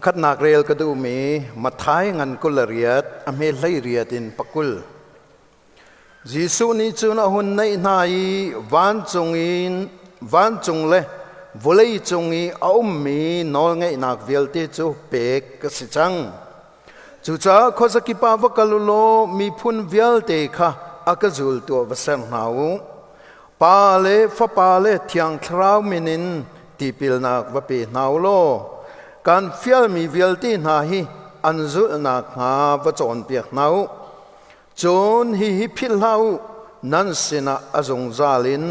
Pakhatnak rel ka duhmi Matthai ngan 28 a hme 18 in 20. Jesuh nih cun a hun naih hna i vancung in vancung le vawlei cung i a ummi nawlngeihnak vialte cu pek ka si cang. Cucaah khuazakip ah va kal u law miphun vialte kha a ka zultu ah va ser hna u. Pa le Fapa le Thiang Thlarau min in tipilnak va pe hna u law kan fialmi vialte hna hi an zulh nakhnga va cawnpiak hna u. Cun hihi philh hlah u, nan sinah a zungzal in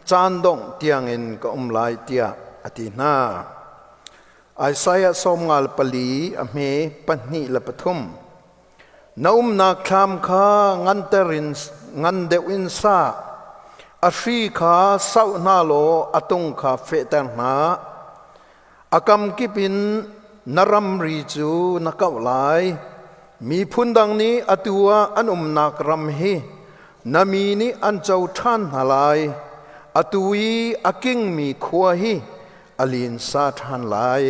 caan dongh tiangin ka um lai, tiah a ti hna. Isaiah 54 a hme 2 le 3. Na umnak thlam kha nganter in ngan deuh in sa, a hri kha sauh hna law a tung kha fehter hna. A kam kip in na ramri cu na kauh lai. Miphun dang nih atu ah an umnak ram hi na mi nih an co ṭhan hna lai. Atu i a kingmi khua hi a linsa ṭhan lai.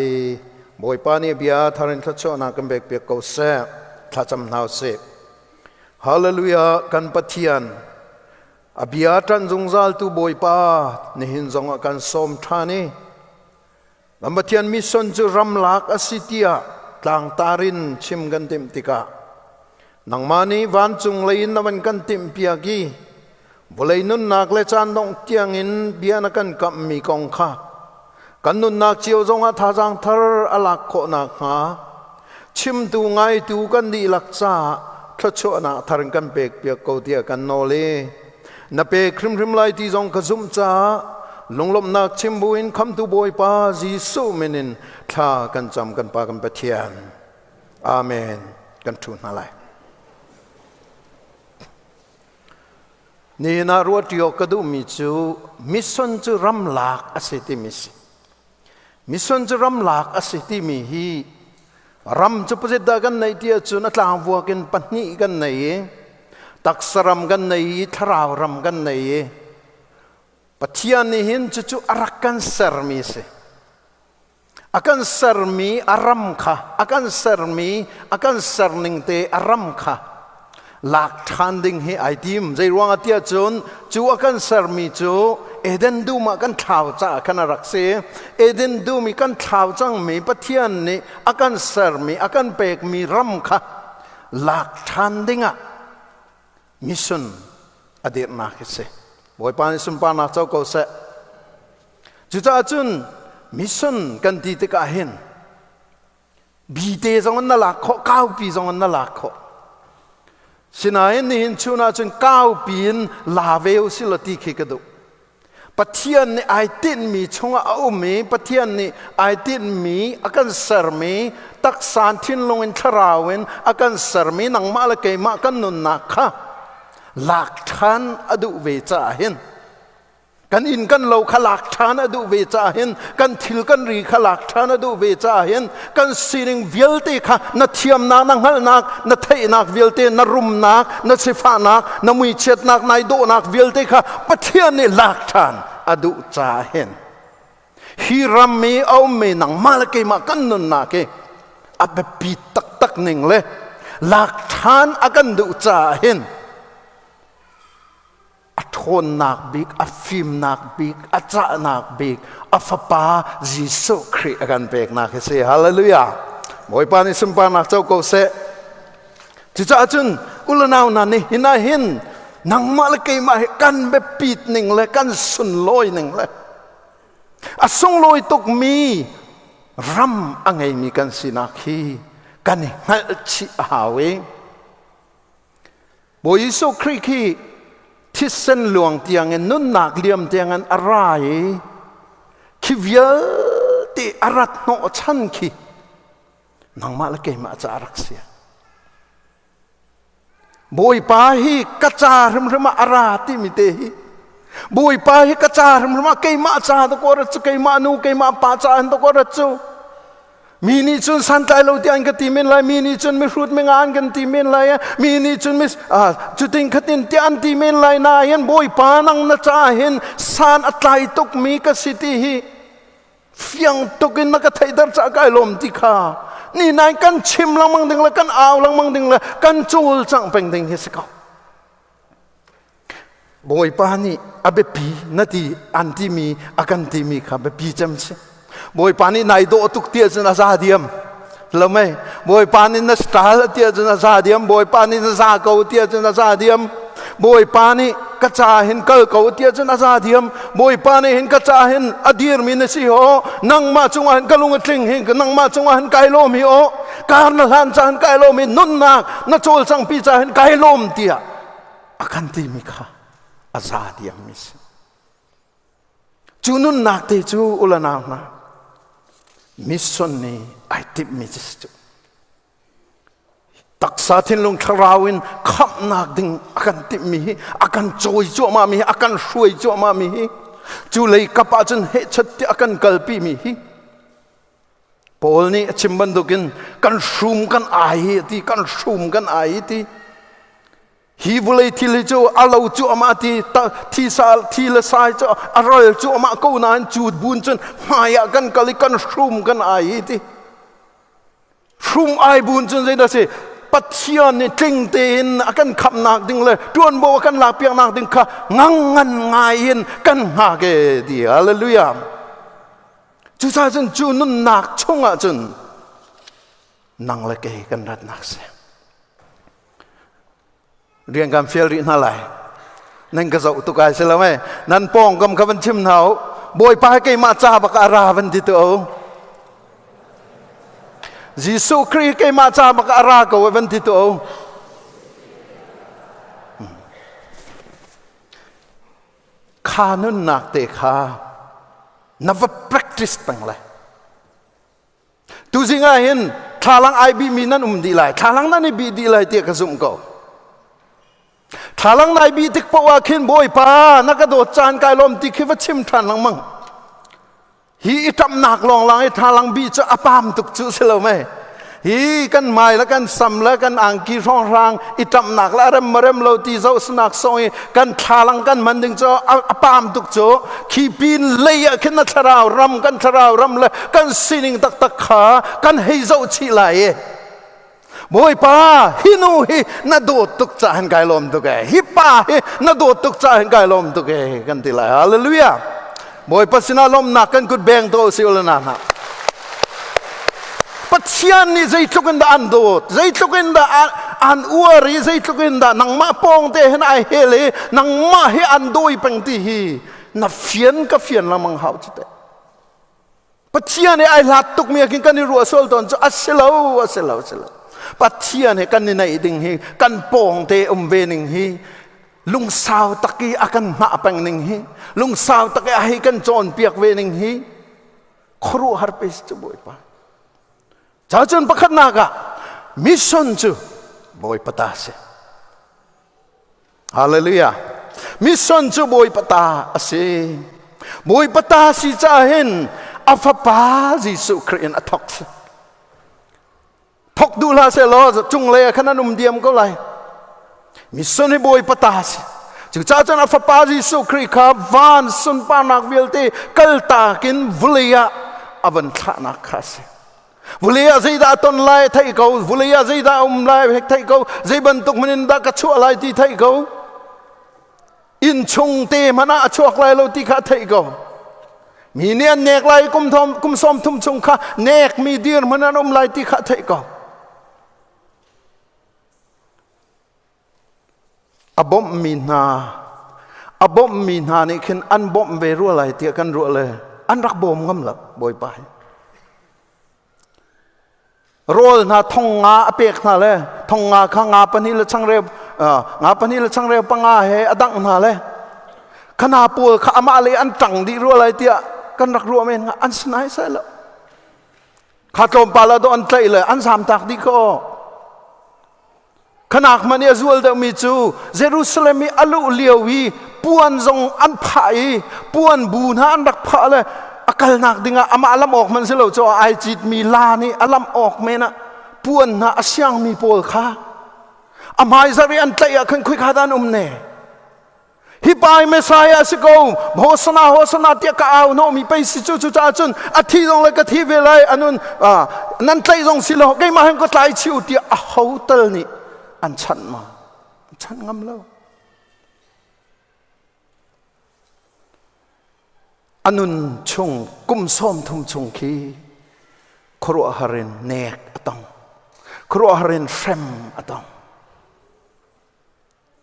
Bawipa nih bia thar in thluachuahnak kan pek piak ko seh. Thlacam hna usih. Hallelujah! Kan Pathian, a bia ṭan zungzal tu Bawipa, nihin zong ah kan sawm ṭhan i kan Pathian mission cu ramlak a si tiah tlangtar in chim kan timh tikah, nangmah nih vancung lei in na van kan timh piak i vawlei nunnak le caan dongh tiangin bia na kan kamhmi kong kha kan nunnak cio zongah thazaang thar a lak khawh nakhnga, chimtu ngaitu kan dihlak caah thluachuahnak thar in kan pek piak ko tiah kan nawl i na pek hrimhrim lai ti zong ka zumh caah lunglawmhnak chim buin Khamtu Bawipa Jesuh min in thla kan cam, kan Pa, kan Pathian. Amen. Kan ṭhu hna lai. Nihin ah ruahṭi awk ka duhmi cu mission cu ramlak a si timi si. Mission cu ramlak a si timi hi, ram cu pazit dah kan neih ti ahcun a tlangvuak in pahnih kan nei i taksa ram kan nei i thlarau ram kan nei i Pathian nih hin cucu a rak kan sermi si. A kan sermi a ram kha, a kan sermi, a kan serning te a ram kha lak ṭhan ding hi ai tim. Zei ruangah tiah cun cu a kan sermi cu Eden dum ah kan thlau caah khan a rak si. Eden dum i kan thlau cangmi, Pathian nih a kan sermi, a kan pekmi ram kha lak ṭhan dingah mission a dirhnak hi si. Bawipa nih sunparnak co ko seh. Cucaah cun mission kan ti tikah hin bite zong in na lak khawh, kaupi zong in na lak khawh. Sinain nihin chun ah cun kaupi in la ve u si law ti khi ka duh. Pathian nih ai tinhmi chungah a um i Pathian nih ai tinhmi, a kan sermi, taksa, thinlung in, thlarau in a kan sermi nangmah le keimah kan nunnak kha lak ṭhan a duh ve caah hin, kan inn kan lo kha lak ṭhan a duh ve caah hin, kan thil kan ri kha lak ṭhan a duh ve caah hin, kan sining vialte kha, na thiamnak, na hngalhnak, na theihnak vialte, na rumnak, na sifahnak, na muichiatnak, nai dawhnak vialte kha Pathian nih lak ṭhan a duh caah hin hi ram i a ummi nangmah le keimah kan nunnak hi a biapi taktak ning le lak ṭhan a kan duh caah hin a ṭhawnnak bik, a fimnak bik, a cahnak bik, a Fapa Jesuh Khrih a kan peknak hi si. Hallelujah! Bawipa nih sunparnak co ko seh. Cucaah cun ulanau hna nih hin ah hin nangmah le keimah hi kan biapit ning le kan sunlawi ning le a sunglawi tukmi ram a ngeimi kan sinak hi kan i hngalh chih a hau i Bawi Jesuh Khrih khi thisen luang tiangin, nunnak liam tiangin a ra i khi vialte a rat hnawh chan khi nangmah le keimah ca a rak si. Bawipa hi ka ca hrimhrim ah a ra timi te hi, Bawipa hi ka ca hrimhrim ah, keimah ca dakaw rat cu, keimah nu, keimah pa ca an dakaw rat cu. Mi nih cun santlai lo tiah an ka ti men lai, mi nih cun mihrut minga an kan ti men lai, mi nih cun mis cutin khatin tiah an ti men lai. Nain Bawipa, nang na ca hin san a tlai tukmi ka si ti hi. Fiang tuk in na ka theihter caah kai lawm ti kha ni nai kan chim lengmang ding le kan au lengmang ding le kan cawlcangh peng ding hi si ko. Bawipa nih a biapi na ti an timi a kan timi kha biapi cem si. Bawipa nih nai dawh tuk ti ahcun a za diam. Lo mei Bawipa nih na style ti ahcun a za diam. Bawipa nih na za ko ti ahcun a za diam. Bawipa nih ka ca hin kal ko ti ahcun a za diam. Bawipa nih hin ka ca hin a dirmi na si ho. Nangmah cungah hin ka lung a tling hi nangmah cungah hin kai lawm hi o. Kar na hlan ca hin kai lawm hi nunnak na cawlcangpi ca hin kai lawm tiah a kan timi kha a za diammi si. Cu nunnak te cu ulanau hna mission nih ai timhmi cu si cu. Taksa thinlung thlarau in khamhnak ding a kan timhmi hi a kan cawi cuahmah mi hi a kan hruai cuahmah mi hi cu lei kap ah cun hehchat tiah a kan kalpi mi hi Paul nih a chim bantukin kan hrum kan ai hi ti kan hrum kan ai hi ti hi vawlei thil hi cu a lo cu amah ti thi sa thi le sai cu a ral cu amah ko nain cu bun cun hmai ah kan kal i kan hrum kan ai hi ti hrum ai bun cun zeidah si Pathian nih tling tein a kan khamnak ding le ṭuanvo a kan lakpiaknak ding kha ngang ngan ngai in kan hngak e ti hallelujah. Cucaah cun cu nunnak chungah cun nang le kei kan ratnak si. Rian kan fial rih hna lai. Nan ka zoh tuk ai si lo mei. Nan pawngkam kha van chim hna u. Bawipa keimah ca bak a ra van ti tu o. Jesuh Khrih keimah ca bak a ra ko van ti tu o. Kha nunnak te kha na va practice peng lai. Tuzing ah hin thlalang ai bihmi nan um dih lai. Thlalang nan i bih dih lai tiah ka zumh ko. Thlalang nai bih tik paoh ah khin Bawipa na ka dawt caan kai lawm ti khi va chim ṭhan lengmang. Hi i ṭamhnak lawnglang i thlalang bih cu a pam tuk cu si lo mei. Hi kan mai le kan sam le kan angki hrawnghrang i ṭamhnak le a rem ma rem lo ti zoh sanak song i kan thlalang kan man ding cu a pam tuk cu khi pin lei ah khin na thlarau ram kan thlarau ram le kan sining taktak kha kan hei zoh chih lai i Bawipa hi nu hi na dawt tuk ca hin kai lawm tuk e hi pa hi na dawt tuk ca hin kai lawm tuk e kan ti lai. Hallelujah. Bawipa sinah lawmnak kan kut beng to si ula na hna. Pathian nih zeitluk in dah an dawt, zeitluk in dah an uar i zeitluk in dah nangmah pawng te hin ai hel i nangmah hi an dawi peng ti hi na fian ka fian lengmang hau cu teh. Pathian he ai hlat tuk mi ah kan i ruah sual tawn cu a si lo, a si lo, a si lo. Pathian he kan i naih ding hi, kan pawng te um ve ning hi, lungsau tak i a kan hngah peng ning hi, lungsau tak i a hei kan cawnpiak ve ning hi, khuaruahhar pe cu Bawipa. Ca cun pakhatnak ah mission cu Bawipa ta si. Hallelujah. Mission cu Bawipa ta a si. Bawipa ta si caah hin a fapa Jesuh Khrih in a thawk si. Thawk duh hlah seh law cunglei ah khan an um diam ko lai. Mission hi Bawipa ta si. Cucaah cun a fapa Jesuh Khrih kha van sunparnak vialte kaltak in vulei ah a van thlahnak kha a si. Vulei ah zeidah a ton lai theih ko, vulei ah zeidah a um lai theih ko, zei bantuk hmun in dah ka chuah lai ti theih ko. Inn chung te hmanh ah a chuak lai lo ti kha theih ko. Mi nih an nek lai kum thom kum sawm thum chung kha nek mi dir hmanh an um lai ti kha theih ko. A bawmhmi hna a bawmhmi hna nih khin an bawmh ve rua lai tiah kan ruah le an rak bawm ngam lo Bawipa hi. Rawl hna thong nga a pek hna le thong nga kha nga pahnih le changreu nga pahnih le changreu panga he a dangh hna le khana pawl kha amah le an ṭang dih rua lai tiah kan rak ruah men an sinai sai lo. Kha tlawmpal ah dawh an tlaih le an zamtak dih ko. Khanak man i a zual deuhmi cu Jerusalem i a luh lio i puan zong an phah i puan bu hna an rak phah le a kalnak dingah amah lam awk hmanh si lo cu ai citmi la nih a lam awk men ah puan hna a siangmi pawl kha a hmaizarh i an tlaih ah khan khoika dah an um ne? Hi pa hi Messiah a si ko. Hosana Hosana tiah ka au hnawh mi pei si cu. Cucaah cun a thi zong le ka thi ve lai anun nan tlaih zong si lo keimah hin ka tlai chih u tiah a ho tal nih an chanh ma? An chanh ngam lo. A nun chung kum 30 chung khi khuaruahhar in nek a tong. Khuaruahhar in hrem a tong.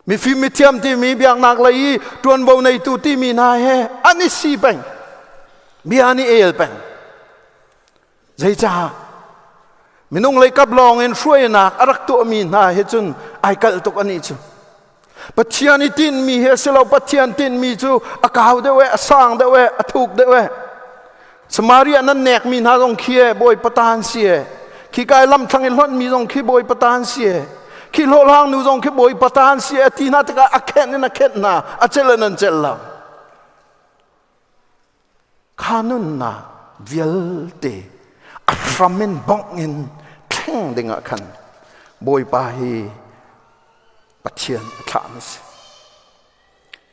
Mifim mithiam timi biaknak lei i ṭuanvo neitu timi hna he an i si peng. Bia an i el peng. Zeicah? Minung lei kap lawng in hruainak a rak tuahmi hna he cun ai kalh tuk anih cu. Pathian i tinhmi hi a si lo. Pathian tinhmi cu a kau deuh e, a sang deuh e, a thuk deuh e. Samaria nan nekmi hna zong khi e, Bawipa ta an si e. Khi kai lamthlang i hlonhmi zong khi Bawipa ta an si e. Khi hlawhhlang nu zong khi Bawipa ta an si e. Ti hna tikah a khenh in a khenh hna, a celh in an celh lo. Kha nunnak vialte a hram in bongh in thleng dingah khan Bawipa hi Pathian a thlahmi si.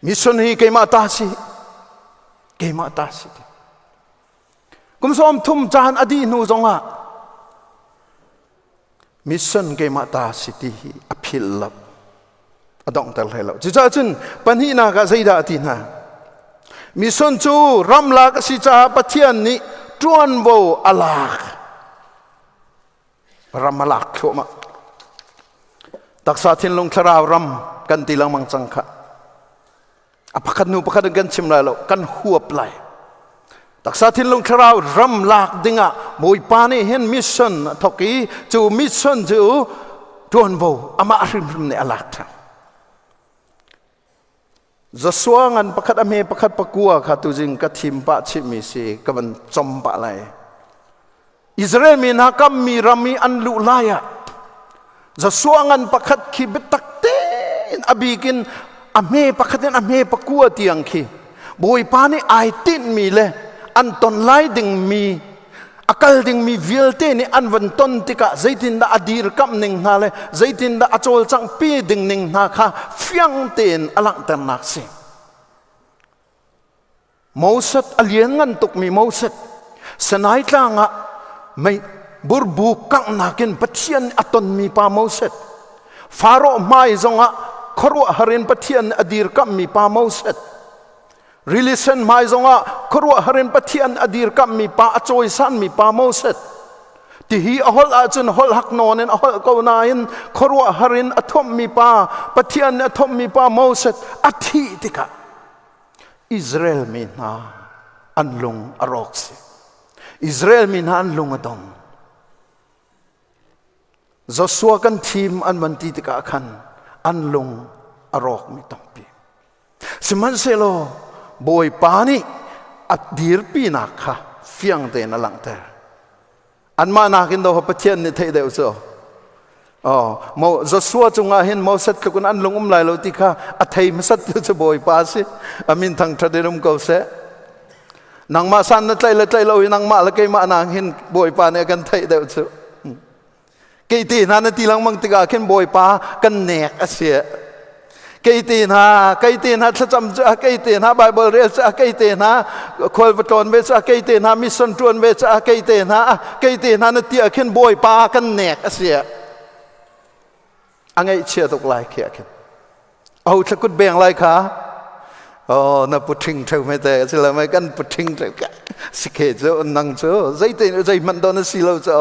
Mission hi keimah ta si. Keimah ta si. Kum 30 caan a dih hnu zongah mission keimah ta si ti hi a philh lo. A donghter hlei lo. Cucaah cun pahnihnak ah zeidah a ti hna? Mission cu ramlak a si caah Pathian nih ṭuanvo a lak. Ram a lak thluahmah. Taksa thinlung thlarau ram kan ti lengmang cang kha. A pakhat hnu pakhat in kan chim lai lo, kan huap lai. Taksa thinlung thlarau ram lak dingah Bawipa nih hin mission a thawk i cu mission cu ṭuanvo amah hrimhrim nih a lak ṭhan. Joshua ngan pakhat a hme pakhat pakua kha tuzing ka thim pah chihmi si ka van com pah lai. Israel mi hna kammi ram i an luh lai ah Joshua ngan pakhat khi biatak tein a bikin a hme pakhat in a hme pakua tiang khi Bawipa nih ai tinhmi le an ton lai dingmi a kal dingmi vialte nih an van ton tikah zeitindah a dirkamh ning hna le zeitindah a cawlcangh pi ding ning hna kha fiang tein a langhternak si. Moses a lianngan tukmi Moses Sinai tlang ah mei burbu kanghnak in Pathian a tonmi pa Moses Faro hmai zongah khuaruahhar in Pathian a dirkamhmi pa Moses Rili sen hmai zongah khuaruahhar in Pathian a dirkamhmi pa a cawisanmi pa Moses tihi a holh ahcun holh hak nawn in a holh ko nain khuaruahhar in a thomhmi pa Pathian nih a thomhmi pa Moses a thih tikah Israel mi hna an lung a rawk si. Israel mi hna an lung a dong. Joshua kan thim an van ti tikah khan an lung a rawkmi tampi. Sihmanhsehlaw Bawipa nih a dirpinak kha fiang tein a langhter. Anmah nakin do Pathian nih theih deuh cu. Oh, mo Joshua cungah hin Moses tluk in an lung um lai lo ti kha a thei hmasat tu cu Bawipa si. Amin thangṭhat in um ko seh. Nangmah san na tlaih le tlaih lo i nangmah le keimah nang hin Bawipa nih a kan theih deuh cu. Kei te hna na ti lengmang tikah khin Bawipa kan nek a si. Kei te hna, kei te hna thlacam cu kei te hna Bible rel cu kei te hna khual va tlawn ve cu kei te hna mission ṭuan ve cu kei te hna kei te hna na ti ah khin Bawipa kan nek a si. A ngaihchia tuk lai khi ah khin. Aho thlakut beng lai kha oh na puṭhing ṭheu me te sila mai kan puṭhing ṭheu ka sikhe cu nang cu zeite zei hmanh do na si lo cu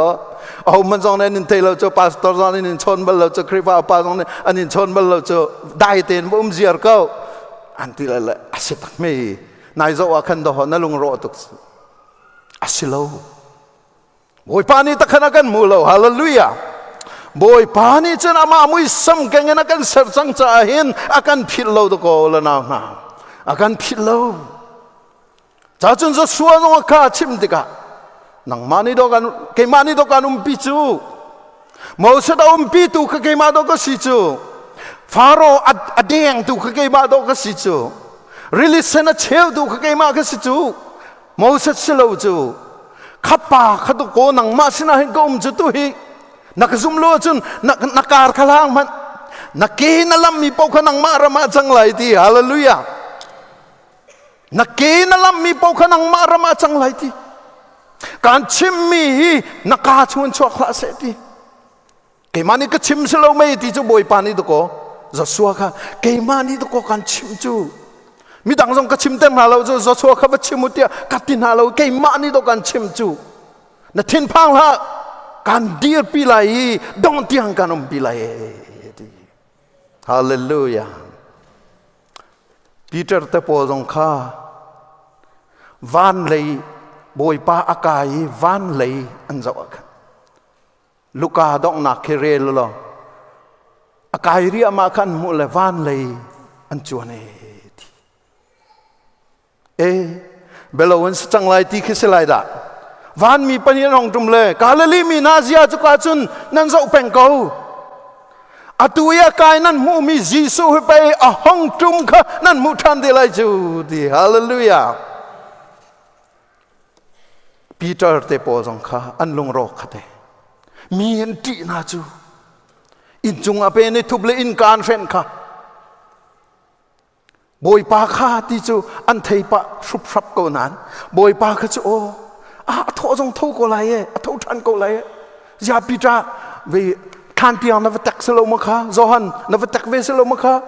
aho man zong nih an in thei lo cu pastor zong nih an in chawn bal lo cu Khrihfa upa zong nih an in chawn bal lo cu dai tein va um ziar ko an ti le le a si tak me nai zoh ah khan do na lung rawh tuk a si lo Bawipa nih takhan a kan hmu lo. Hallelujah. Bawipa nih cun amah muisam keng in a kan ser cang caah hin a kan philh lo dakaw la nau hna. A kan philh lo. Ca cun Joshua zong a kha chim tikah nangmah nih do kan keimah nih do kan umpi cu Moses a umpi tu kha keimah do ka si cu Faro a deng tu kha keimah do ka si cu Rili sen a cheu tu kha keimah ka si cu Moses si lo cu khapa kha tu ko nangmah sinah hin ka um cu tu hi na ka zum lo ahcun na, na kar kha hlang hmanh. Na ke na lammi paoh kha nangmah ram ah cang lai ti. Hallelujah. Na ke na lammi paoh kha nangmah ram ah cang lai ti. Kan chimmi hi na kaa chung in chuak hlah seh ti. Keimah nih ka chim si lo mei ti cu Bawipa nih dakaw Joshua kha keimah nih dakaw kan chim cu. Midang zong ka chim ter hna lo cu Joshua kha va chim u tiah ka ti hna lo, keimah nih dawh kan chim cu. Na thinphang hlah, kan dirpi lai i dong tiang kan umpi lai ti. Hallelujah. Peter te pawl zong kha van lei Bawipa a kai i van lei an zoh ah khan Luka donghnak khi rel law a kai riahmah khan hmuh le van lei an cuan e ti. E belo an si cang lai ti khi si lai dah. Vanmi pahnih an hong ṭum le Galilee mi hna zia cu ka cun nan zoh peng ko. Atu i a kai nan hmuhmi Jesuh hi pei a hong ṭum kha nan hmuh ṭhan te lai cu ti. Hallelujah. Peter te pawl zong kha an lungrawk kha te. Mi an ṭih hna cu. Inn cung ah pe ni thup le innka an hrenh kha. Bawipa kha ti cu an thei pah hruphrap ko nain Bawipa kha cu aw a thawh zong tho ko lai e, a tho ṭhan ko lai e. Zia Peter ve thlan tiang na va tek si lo ma kha? Johan na va tek ve si lo ma kha?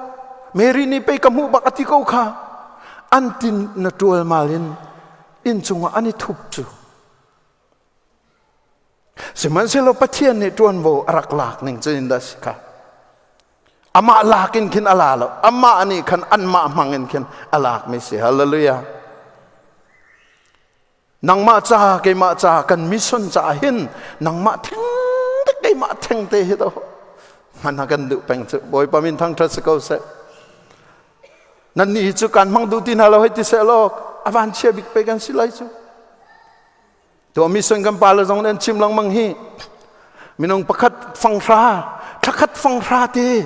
Mary nih pei ka hmuh bak a ti ko kha. An tin na ṭualmal in inn cungah an i thup cu. Sihmanhsehlaw Pathian nih ṭuanvo a rak lak ning cu in dah si kha. Amah lak in khin a la lo. Amah nih khan anmah hmang in khin a lak mi si. Hallelujah. Nangmah ca, keimah ca, kan mission ca hin nangmah theng te keimah theng te hi to hman ha kan duh peng cu. Bawipa min thangṭhat si ko seh. Nan nih hi cu kan hmang duh ti hna lo hei ti seh law a van chia bik pe kan si lai cu. Tuah mission kan pa le zong nan chim lengmang hi minung pakhat fanghra thlakhat fanghra te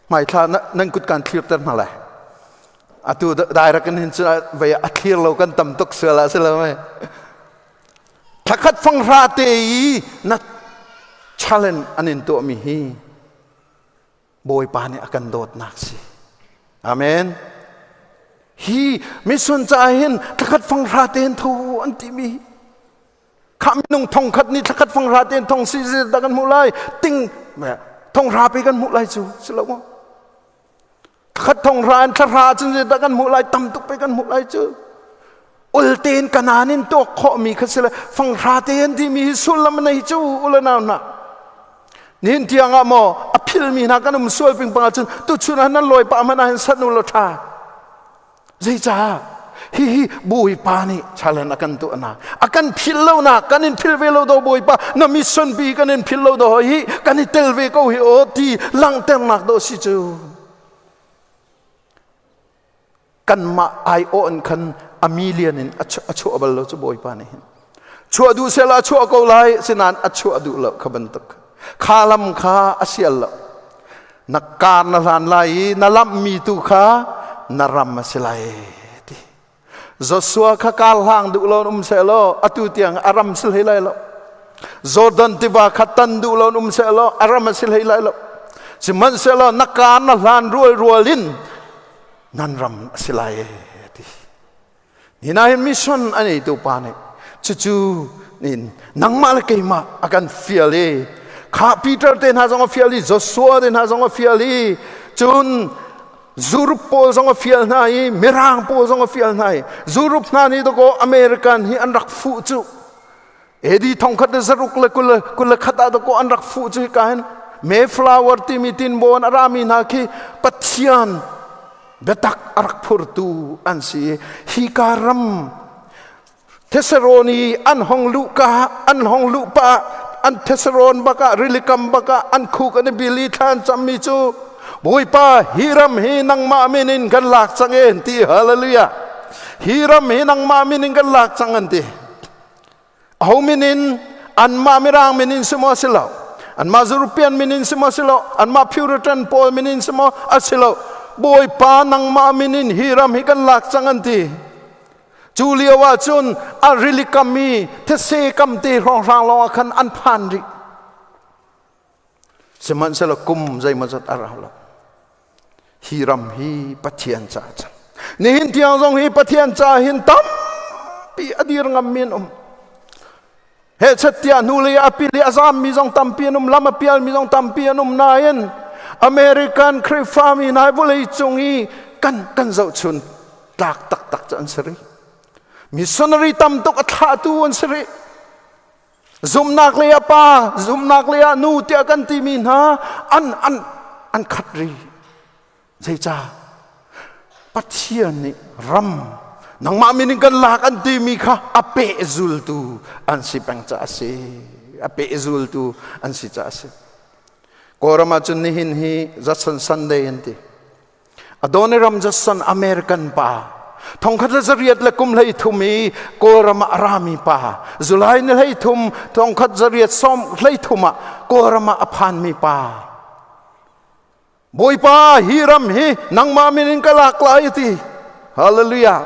hmaithla nan kut kan thlir ter hna lai. Atu direct in hin cu vei a thlir lo kan tam tuk sual ah si lo mei. Thlakhat fanghra te i na challenge an in tuah mi hi Bawipa nih a kan dawtnak si. Amen. Hi mission ca hin thlakhat fanghra tein tho an ti mi kha minung thong khat nih thlakhat fanghra tein thong si da kan hmuh lai ting thong hra pe kan hmuh lai cu si lo maw? Thlakhat thong hra in thlahra cun da kan hmuh lai, tam tuk pe kan hmuh lai cu. Ul tein kanan in tuak khawh mi kha si le fanghra tein ti mi hi sullam nei cu ule nau hna. Nihin tiang ah maw a philmi hna kan um sual pingpang ahcun tuchun ah nan lawi pah hmanh ah hin sat u law ṭha. Zeicah? Hihi Bawipa nih challenge a kan tuahnak, a kan philh lonak, kan in philh ve lo do Bawipa, na mission pi kan in philh lo do hi kan i tel ve ko hi aw ti langhternak do si cu. Kanmah aiawh in khan a million in a chuah bal lo cu Bawipa nih hin. Chuah duh sehla a chuah ko lai, sinain a chuah duh lo kha bantuk. Kha lam kha a sial lo. Na kar na hlan lai i na lamhmi tu kha na ram a si lai ti. Joshua kha kar hlang duh lo um seh law atu tiang a ram si hlei lai lo. Jordan tiva kha tan duh lo um seh law a ram a si hlei lai lo. Sihmanhsehlaw na kar na hlan rual rual in nan ram a si lai ti. Ni hin mission a neitu pa nih cucu nin nangmah le keimah a kan fial i kha Peter te hna zong a fial i Joshua te hna zong a fial i cun Zurup pawl zong a fial hna i Mirang pawl zong a fial hna i Zurup hna nih dakaw American hi an rak fuh cu AD 1600 le 21 ah dakaw an rak fuh cu hika hin Mayflower timi tinbawn a rami hna khi Pathian biatak a rak phurtu an si i hika ram Thessaloni an hong luh ka an hong luh pa an Thessalon bakah rilikam bakah an khuk an i bil i thla an cammi cu Bawipa, hi ram hi nangmah min in kan lak cang e ti. Hallelujah. Hi ram hi nangmah min in kan lak cang an ti. Aho min in? Anmah Mirang min in si maw? Si lo. Anmah European min in si maw? Si lo. Anmah Puritan pawl min in si maw? A si lo. Bawipa, nangmah min in hi ram hi kan lak cang an ti. Cu lio ah cun a rili kam i these kam te hrawnghrang lawng ah khan an phan rih. Sihmanhsehlaw kum zeimawzat a rau lo. Hi ram hi Pathian caah cang. Nihin tiang zong hi Pathian caah hin tampi a dir ngammi an um. Hehchet tiah hnulei a pil i a zammi zong tampi an um, lam a pialmi zong tampi an um nain American Khrihfami hna vawlei cung i kan kan zohchun tlak taktak cu an si rih. Missionary tam tuk a thlahtu an si rih. Zumhnak lei ah pa, zumhnak lei ah nu tiah kan timi hna an an an khat rih. Zeicah? Pathian nih ram nangmah min in kan lak an timi kha a pehzultu an si peng caah a si. A pehzultu an si caah a si. Kawlram ah cun nihin hi Judson Sunday an ti. Adoniram Judson American pa thongkhat le zariat le kum hlei thum i Kawlram ah a rami pa July ni hlei thum thongkhat zariat sawm hlei thum ah Kawlram ah a phanmi pa Bawipa hi ram hi nangmah min in ka lak lai ti Hallelujah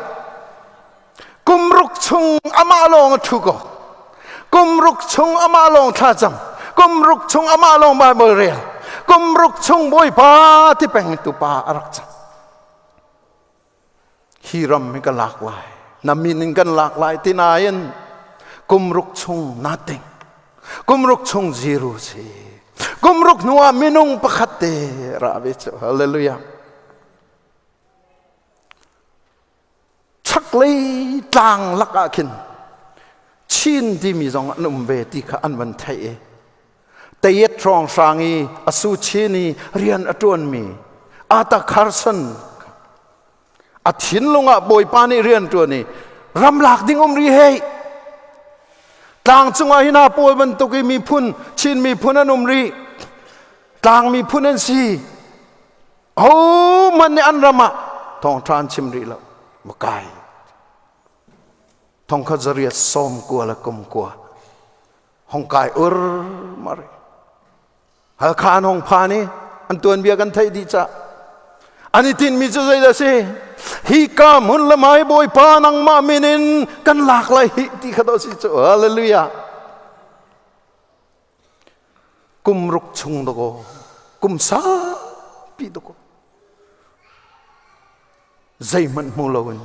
kum ruk chung amah lawng a ṭhu ko kum ruk chung amah lawng thlacam kum ruk chung amah lawng Bible rel kum ruk chung Bawipa ti peng tu pa a rak cang hi ram hi ka lak lai na min in kan lak lai ti nain kum ruk chung nothing kum ruk chung zero si kum ruk hnu ah minung pakhat te ra ve cu hallelujah Chaklei tlang lakah khin Chin timi zong an um ve ti kha an van theih i Tayet hrawnghrang i a su chin i rian a ṭuanmi Ata Carson a thinlung ah Bawipa nih rian ṭuan i ramlak ding um ri hei tlang cungah hi hna pawl bantuk i miphun Chin miphun an um rih tlang miphun an si Ahohmanh nih an ram ah thawngṭha an chim rih lo. Makai. Thongkhat zariat sawm kua le kum kua. Hong kai ur mari. Halkha an hong phan i an tuanbia kan theih dih cah. An i tinhmi cu zeidah si? Hi ka hmun le mai Bawipa nangmah min in kan lak lai hi ti kha to si cu. Hallelujah. Kum ruk chung dakaw kum saupi dakaw zeihmanh hmu loin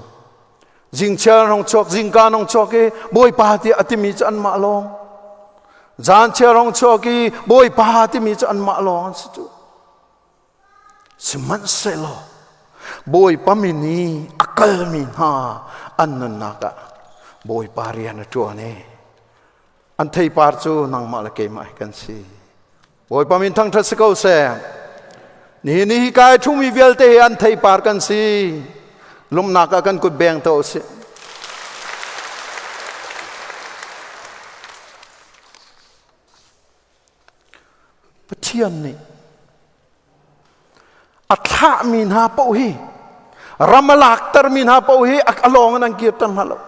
zingchiar hong chuak zingka hong chuak i bawipa tiah a timi cu anmah lawng zanchiar hong chuak i bawipa timi cu anmah lawng an si cu sihmanhsehlaw bawipa min i a kalmi hna an nunnak ah bawipa rian a ṭuan i An theipar cu nangmah le keimah hi kan si. Bawipa min thangṭhat si ko seh. Nihin ni hi kai ṭhumi vialte hi an theipar kan si. Lawmhnak ah kan kut beng to usih. Pathian nih a thlahmi hna paoh hi ram a laktermi hna paoh hi a lawng in an kirter hna lo.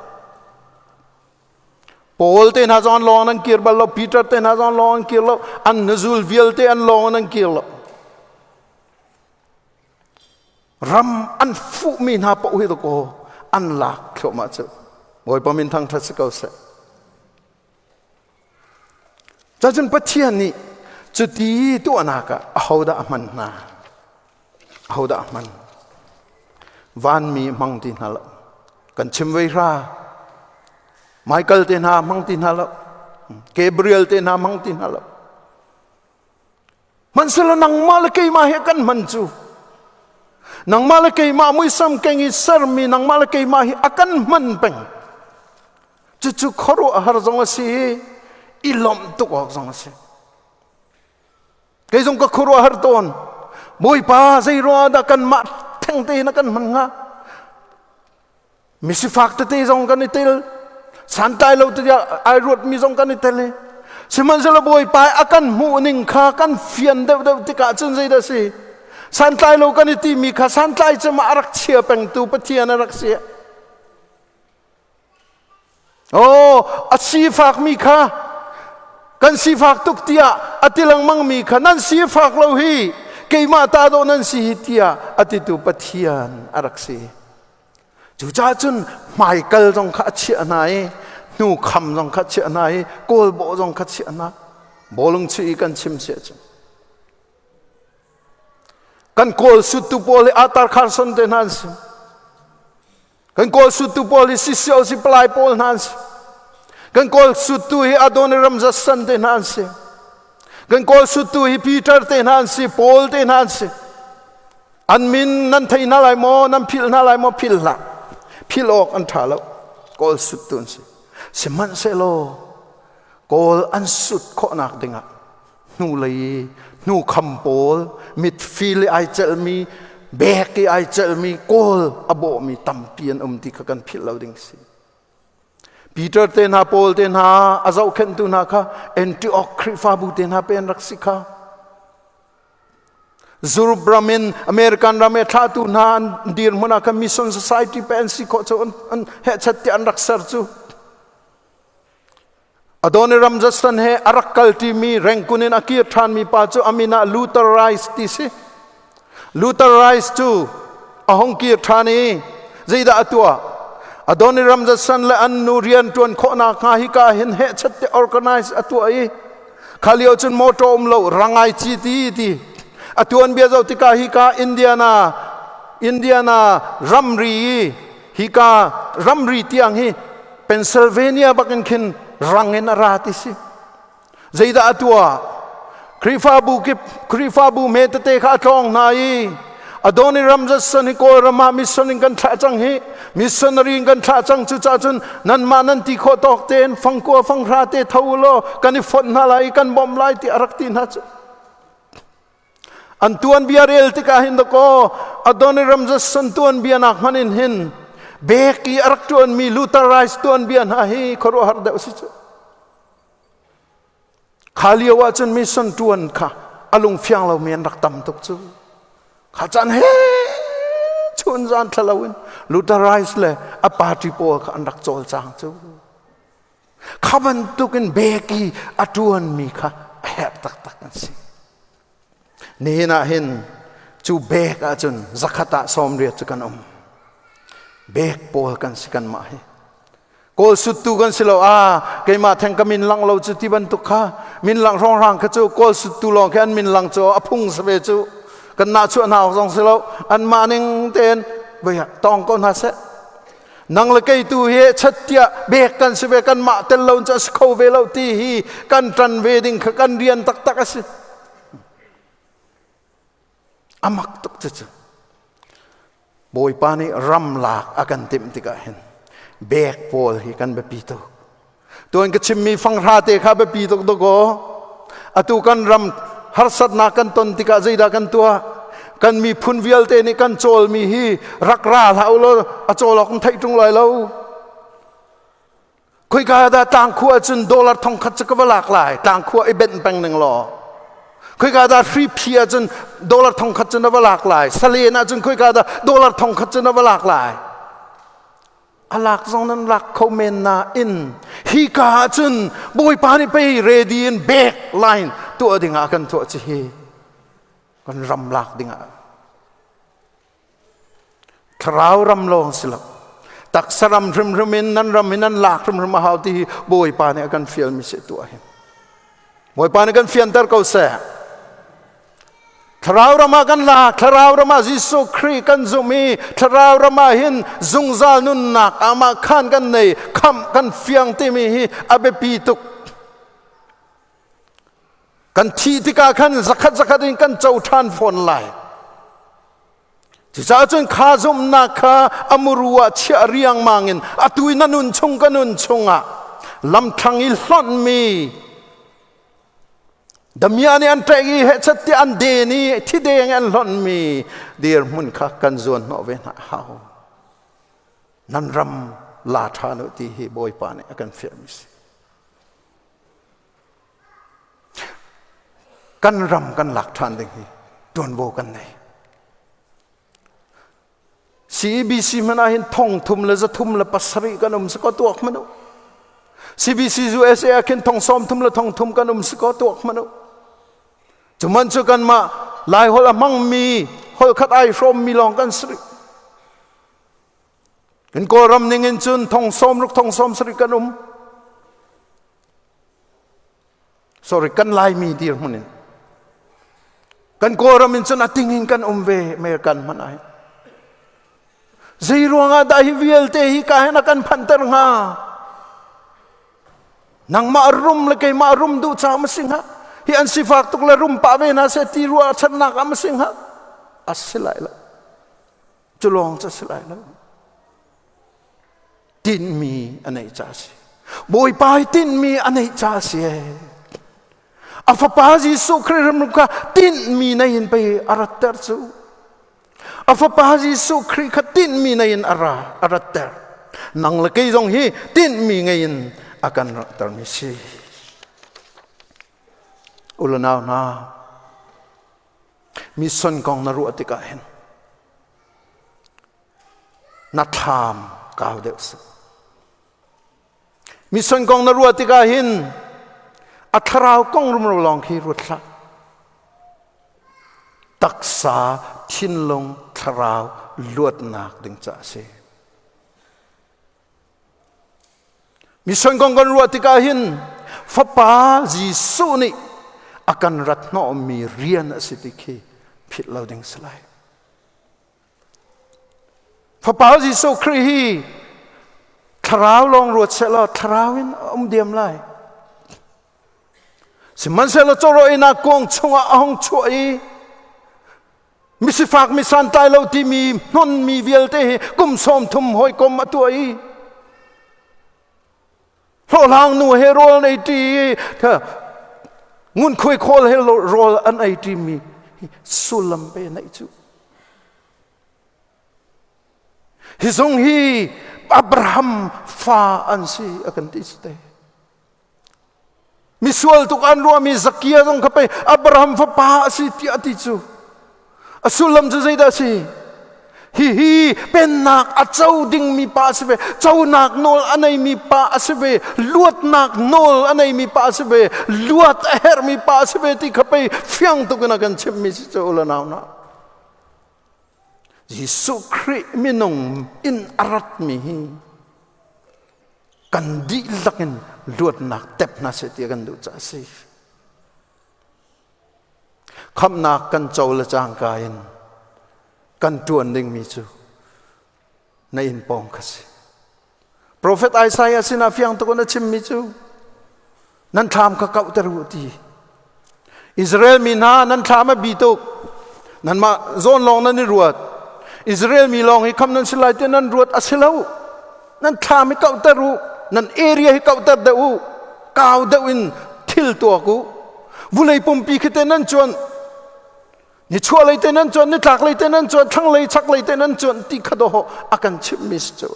Paul te hna zong an lawng an kir bal lo, Peter te hna zong an lawng an kir lo, an nuzul vialte an lawng an kir lo. Ram an fuhmi hna paoh hi dakaw an lak thluahmah cu. Bawipa min thangṭhat si ko seh. Cacun Pathian nih cuti tuahnak ah ahodah a hman hna? Ahodah a hman? Vanmi hmang ti hna lo. Kan chim vei hra. Michael te hna hmang ti hna lo. Gabriel te hna hmang ti hna lo. Hmanhsehlaw nangmah le keimah he kan hman cu. Nangmah le keimah muisam keng i sermi nangmah le keimah hi a kan hman peng. Cucu khuaruahhar zong a si i i lawmh tuk awk zong a si. Kei zong ka khuaruahhar tawn. Bawipa zei ruangah dah kanmah theng tein a kan hman hnga? Misifak tete zong kan i tel. Santlai lo tiah ai ruatmi zong kan i tel i. Sihmanhsehlaw Bawipa a kan hmuh ning kha kan fian deuhdeuh tikah cun zeidah si? Santlai lo kan i timi kha santlai cem ah a rak chia pengtu Pathian a rak si. Oh, a sifakmi kha kan sifak tuk tiah a ti lengmangmi kha nan sifak lo hi keimah ta dawh nan si hi tiah a titu Pathian a rak si. Cucaah cun hmaikal zong kha a chiah hna i hnu kham zong kha a chiah hna i kawlbawh zong kha a chiah hna. Bawlung chuih i kan chim si ahcun. Kan kawl suttu pawl hi Arthur Carson te hna an si. Kan kawl suttu pawl hi CCOC palai pawl hna an si. Kan kawl suttu hi Adoniram Judson te hna an si. Kan kawl suttu hi Peter te hna an si, Paul te hna an si. An min nan thei hna lai maw, nan philh hna lai maw, philh hlah. Philh awk an ṭha lo. Kawl suttu an si. Sihmanhsehlaw kawl an sut khawhnak dingah hnulei hnukham pawl mitfil i ai celhmi bek i ai celhmi kawl a bawhmi tampi an um ti kha kan philh lo ding si. Peter te hna Paul te hna a zohkhenhtu hna kha Antioch Khrihfabu te hna pe an rak si kha. Zurubram in American ram i thlahtu hna an dirhmun ah khan Mission Society pe an si khawh cu an hehchat tiah an rak ser cu. Adoniram Judson he a rak kalṭimi Rangoon in a kir ṭhanmi pa cu a min ah Luther Rice ti si. Luther Rice cu a hung kir ṭhan i zeidah a tuah? Adoniram Judson le an nu rian ṭuan khawhnak hnga hika hin hehchat te organize a tuah i kha lio cun motor um lo rangai ci ti ti a tuanbia zoh tikah hika Indiana Indiana ramri i hika ramri tiang hi Pennsylvania bakin khin rang in a ra ti si. Zeidah a tuah? Khrihfabu kip Khrihfabu me tete kha a tlawng hna i Adoniram Judson hi Kawlram ah mission in kan thlah cang hi missionary in kan thlah cang cu cah cun nanmah nan ti khawh tawk tein fangkua fanghra te tho law kan i fonh hna lai i kan bawmh lai ti a rak ti hna cu. An tuanbia rel tikah hin dakaw Adoniram Judson tuanbia nak hmanh in hin bek i a rak ṭuanmi Luther Rice tuanbia hna hi khuaruahhar deuh si cu. Kha lio ah cun mission ṭuan kha a lungfiang lomi an rak tam tuk cu. Kha caan he chun zan thla loin Luther Rice le a party pawl kha an rak cawlcang cu. Kha bantukin bek i a ṭuanmi kha a herh taktak an si. Nihin ah hin cu bek ahcun zakhat ah 80 cu kan um. Bek pawl kan si kanmah hi. Kawl suttu kan si lo a keimah theng ka min lang lo cu ti bantuk kha min lang hrawnghrang kha cu kawl suttu lawng khi an min lang cu a phung si ve cu kan nah chuah hna awk zong si lo anmah ning tein voi tawng ko hna seh. Nang le kei tu hi chattiah bek kan si ve kan mah tel lo cu a si kho ve lo ti hi kan ṭan ve ding kha kan rian taktak a si. Amak tuk cucu. Bawipa nih ram lak a kan timh tikah hin bek pawl hi kan biapi tuk. Tuan ka chimmi fanghra te kha biapi tuk dakaw. Atu kan ram harsatnak kan ton tikah zeidah kan tuah? Kan miphun vialte nih kan cawlmi hi rak ra hlah u law a cawl awk theih ṭung lai lo. Khoika dah tlangkhua cun dollar thongkhat cu ka va lak lai? Tlangkhua i benh peng ning law. Khoika dah hri phi ahcun dollar thongkhat cu na va lak lai? Salen ahcun khoika dah dollar thongkhat cu na va lak lai? A lak zong nan lak kho men nain hi ka ah cun Bawipa nih pei ready in back line tuah ding ah kan tuah ci hi kan ram lak ding ah thlarau ram lawng si lo taksa ram hrimhrim in nan ram in nan lak hrimhrim a hau ti hi Bawipa nih a kan fial mi si tuah hin Bawipa nih kan fianter ko seh. Thlarau ram ah kan la, thlarau ram ah Jesuh Khrih kan zumh i thlarau ram ah hin zungzal nunnak amah khan kan nei, khamh kan fiang timi hi a biapi tuk. Kan thih tikah khan zakhat zakhat in kan co ṭhan fawn lai. Cucaah cun kha zumhnak kha a muru ah chiah riangmang in atu i na nun chung ka nun chungah lamthlang i hlonhmi Damia nih an ṭek i hehchat tiah an den i thideng an hlonhmi dirhmun kha kan zuan hnawh ve hna hau. Nan ram la ṭhan u ti hi Bawipa nih a kan fiahmi si. Kan ram kan lak ṭhan ding hi ṭuanvo kan nei. CEBC hmanh ah hin thong thum le zathum le pasarih kan um si ko tuak hmanh u. CBC USA ah khin thong sawm thum le thong thum kan um si ko tuak hmanh u. Cuman cu kanmah Lai holh a hmangmi holh khat ai hrawmmi lawng kan si rih. Kan Kawlram ning in cun thong sawm ruk thong sawm sarih kan um. Sorry, kan Laimi dirhmun in. Kan Kawlram in cun a ting in kan um ve American hmanh ah hin. Zei ruangah dah hi vialte hi ka hin a kan phanter hnga? Nangmah rum le keimah rum duh caah ma si hnga? Hi an sifak tuk le rum pah ve hna seh ti ruah channak ah ma si hnga? A si lai lo. Cu lawng cu a si lai lo. Tinhmi a neih ca a si. Bawipa hi tinhmi a neih ca a si. A fapa Jesuh Khrih ram kha tinhmi nei in pei a ratter cu. A fapa Jesuh Khrih kha tinhmi nei in a ra a ratter. Nang le kei zong hi tinhmi ngei in a kan rattermi si. Ulanau hna, mission kong na ruah tikah hin na thlam kau deuh seh. Mission kong na ruah tikah hin a thlarau kong rumro lawng khi ruat hlah. Taksa, thinlung, thlarau luatnak ding ca a si. Mission kong kan ruah tikah hin Fapa Jesuh nih a kan rat hnawhmi rian a si ti khi philh lo ding si lai. Fapa Jesuh Khrih hi thlarau lawng ruat sehlaw thlarau in a um diam lai. Sihmanhsehlaw cawrawinak kuang chungah a hung chuah i misifak misantlai lo timi hnonmi vialte hi kum 30 hawikom a tuah i hlawhhlang nu he rawl an ei ṭi i ngunkhuai khawl he rawl an ei ṭimi sullam pe neih cu. Hi zong hi Abraham fa an si a kan ti te. Misual tuk an ruahmi Zakia zong kha pei Abraham fapa a si tiah a ti cu. A sullam cu zeidah a si? Hihi pennak a co dingmi pa a si ve, conak nawl a neimi pa a si ve, luatnak nawl a neimi pa a si ve, luat a herhmi pa a si ve ti kha pei fiang tuk in a kan chimmi si cu ula nau na. Jesuh Khrih minung in a ratmi hi kan dihlak in luatnak tep hna seh ti kan duh caah a si. Khamhnak kan co le cangka in kan ṭuan dingmi cu na inn pawng kha si. Profet Isaiah sinah fiang tuk in a chimmi cu nan thlam kha kauhter u ti. Israel mi hna nan thlam a bi tuk. Nanmah zawn lawng nan i ruat. Israel mi lawng hi kham nan si lai ti nan ruat a si lo. Nan thlam hi kauhter u. Nan area hi kauhter deuh u. Kau deuh in thil tuak u. Vulei pumpi khi te nan cuan nichuah lei te nan cuan nitlak lei te nan cuan thlanglei chaklei te nan cuan ti kha doho a kan chimh mi cu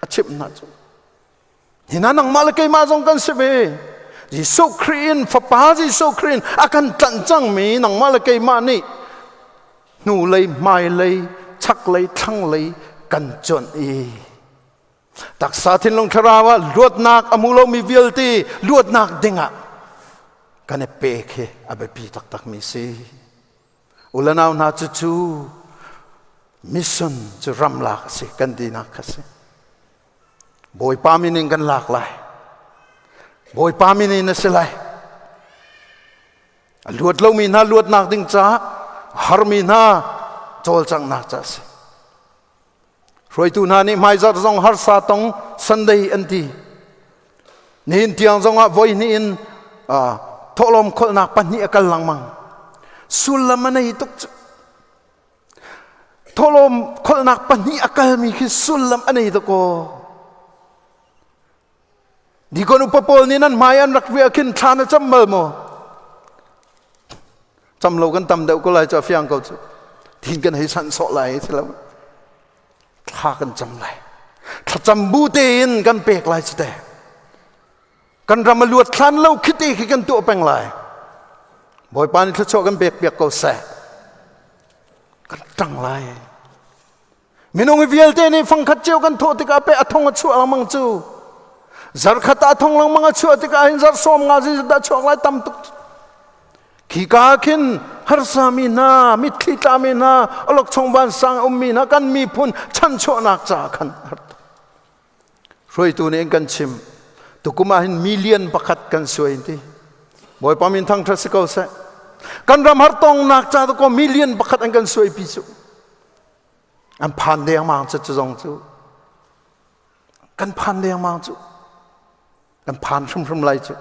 a chimh hna cu hina nangmah le keimah zong kan si ve. Jesuh Khrih in Fapa Jesuh Khrih in a kan tlanh cangmi nangmah le keimah nih hnulei hmailei chaklei thlanglei kan cuanh i taksa thinlung thlarau ah luatnak a hmu lomi vialte luatnak dingah kan i pek hi a biapi taktakmi si. Ulanau hna, cucu mission cu ramlak a si kan tinak kha si. Bawipa min in kan lak lai. Bawipa min in a si lai. A luat lomi hna luatnak ding caah, harmi hna cawlcanghnak ca a si. Hruaitu hna nih hmaizarh zong harsa tong Sunday an ti. Nihin tiang zongah voi hnih in thawhlawm kholhnak pahnih a kal lengmang. Sullam a nei tuk cu. Thawhlawm kholhnak pahnih a kalmi khi sullam a nei tuk aw. Dikon upa pawl nih nan hmai an rak riah khin thla na cam bal maw? Cam lo kan tam deuh ko lai cu a fiang ko cu. Thin kan hei sanh sawh lai ti lo. Thla kan cam lai. Thlacam bu tein kan pek lai cu te. Kan ram a luat thlan lo khite khi kan tuah peng lai. Bawipa nih thluachuah kan pek piak ko seh. Kan ṭang lai. Minung vialte nih fangkhat cio kan thawh tikah pe a thong a chuah lengmang cu. Zarkhat ah thong lengmang a chuah tikah hin zarh 50 zeizat dah chuak lai tam tuk. Khi ka khin harsa mi hna, mitthli tla mi hna, awlokchong vansang ummi hna kan miphun chanchuahnak caah khan har tuk. Hruaitu nih kan chim. Tukum ah hin million pakhat kan suai ti. Bawipa min thangṭhat si ko seh. Kan ram har tong nak cha ko million pakhat an kan suai pi cu. An phan dengmang cu cu zong cu. Kan phan dengmang cu. Kan phan hrimhrim lai cu.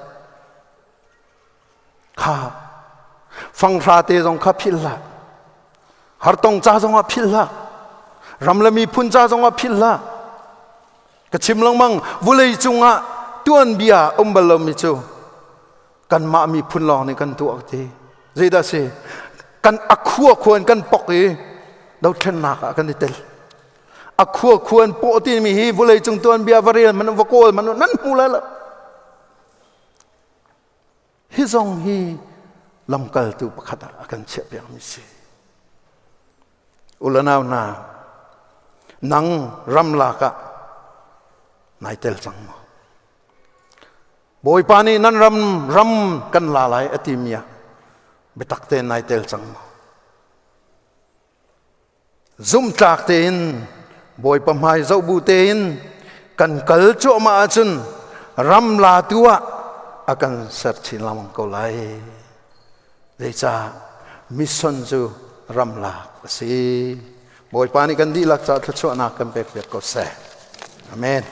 Kha fanghra te zong kha philh hlah. Hartong ca zong ah philh hlah. Ram le miphun ca zong ah philh hlah. Ka chim lengmang vulei cungah tuanbia um bal lomi cu kanmah miphun lawng nih kan tuah ti. Zeidah si? Kan a khua khua in kan pok i dothlennak ah kan i tel. A khua khua in pawh timi hi vulei cung tuanbia va rel man va kawl man nan hmu lai lo. Hi zong hi lamkaltu pakhat ah a kan chiahpiakmi si. Ulanau hna, nang ramlak ah nai tel cang maw? Bawipa nih nan ram ram kan la lai a timi ah biatak tein nai tel cang maw? Zumhtlak tein Bawipa hmai zoh bu tein kan kal cuahmah ahcun ram latu ah a kan ser chin lengmang ko lai. Zeicah mission cu ram lak a si. Bawipa nih kan dihlak caah thluachuahnak kan pek piak ko seh. Amen.